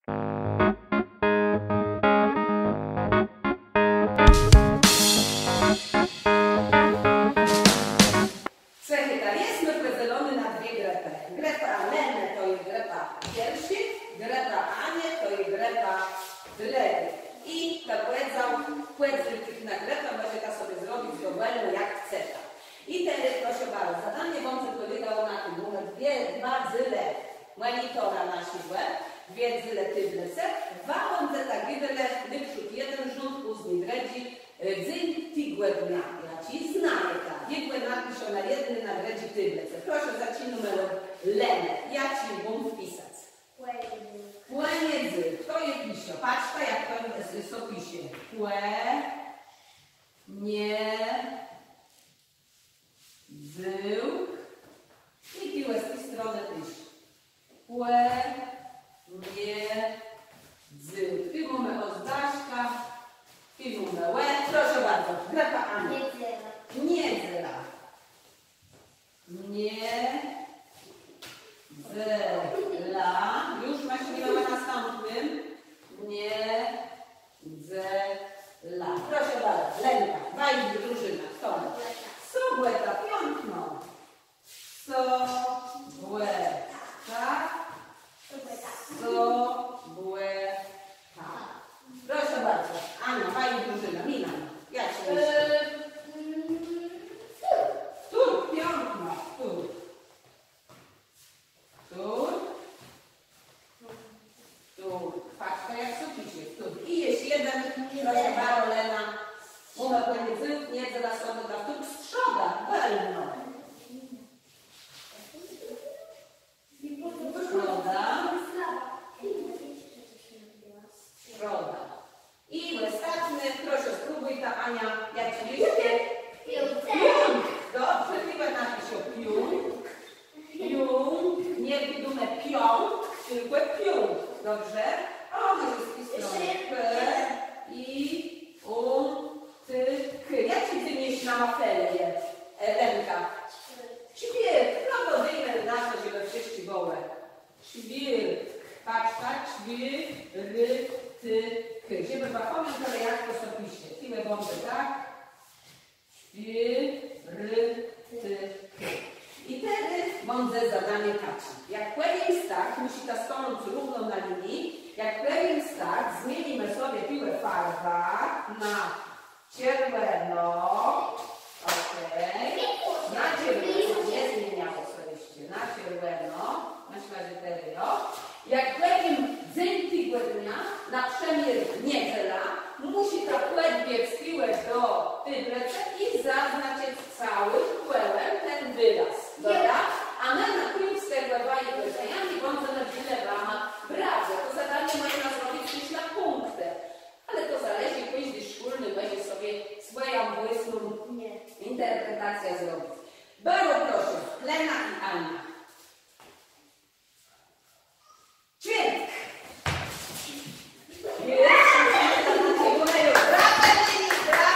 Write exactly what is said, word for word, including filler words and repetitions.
Cëchôjta, jesmë pòdzelony na dwie grëpë. Grëpa Lenë to je grëpa pierszô, grëpa Anie to je grëpa drëgô. I to pòdzél, pòdzelë tëch na grëpë mòżeta sobie zrobic dowòlno, jak chceta. I terô, proszã baro, zadanié wama pòlégało na tim, mómë dwie, dwa dzéle mònitora naszégò, dwie dzéle tôblëcë, wa bãdzeta gôdelë, nôprzód jeden rząd, pózni drëdżi, e, dzéń tigòdnia, jaczi znajeta. Jô gò napiszã na jedny, na drëdżi tôblëcë. Proszã, zaczinómë òd Lenë. Jaczi móm wpisac? Pòniedzôłk. Pòniedzôłk. To jô piszã. Patrzta, jak to, e, so pisze. Pò, nie, dzôłk. I tuwò z ti stronë téż. Pò, nie, dzôłk. Tu mómë òzdrzónka. Tu mómë ò. Proszã baro. Grëpa Ania. Niedzela. Niedzela. Nie, dze, la. Ju mëszlã ò nastãpnym. Nie, dze, la. Proszã baro, Lenka, waji drużëna. Chto? Sobòta, piãkno. Sobòta. Sobòta. Proszã baro. Ania, waji drużëna. Milan, jak sã pisze? Wtórk, piãkno, wtórk. Wtórk. Wtórk. Patrzta, jak sã pisze. Wtórk. I jesz jeden. Proszã baro, Lena. Mómë pòniedzôłk, niedzela, sobòta, wtórk, strzoda. Bëlno. Strzoda. Strzoda. I òstatny, proszã, spróbùjta, Ania, jak piszesz? Piątek. Piątek. Dobrze, tuwò napiszã piątk. Piątk. Nie gôdómë piątk, tylkò piątk. Dobrze? A mòże z ti stronë. P, I, Ą, T, K. Jaczi dzéń na wafelë je, e, Lenka? Czwiôrtk. No to dôjmë na to, żebë wszëtczé bëłë. Czwiôrtk. Patrzta, czwiôrtk. Żebë wa pamiãtelë, jak to sã pisze. Tuwò bãdze tak. Czwiôrtk. I terô bãdze zadanié taczé. Jak pòwiém start, mùszita stanąc równo na linii. Jak pòwiém start, zmienimë sobie tuwò farwã na czerwòną. Okej. Na czerwòną. Nie zmieniało sã jesz. Na czerwòną. Mëszlã, że terô jo. Jak pòwiém dzéń tigòdnia, na przëmiôr niedzela, mùszita pòdbiec tuwò do tôblëcë i zaznaczëc całim kòłã ten wëraz. Dobra? A më na kùńc tegò wajégò zadaniô bãdzemë dlô wama bracë. To zadanié mòżna zrobic téż na pùnktë. Ale to zależi, kòżdi szkólny mòże sobie swòją własną interpretacjã zrobic. Baro proszã, Lena i Ania. Czwiôrtk. Brawa, brawa, brawa, brawa.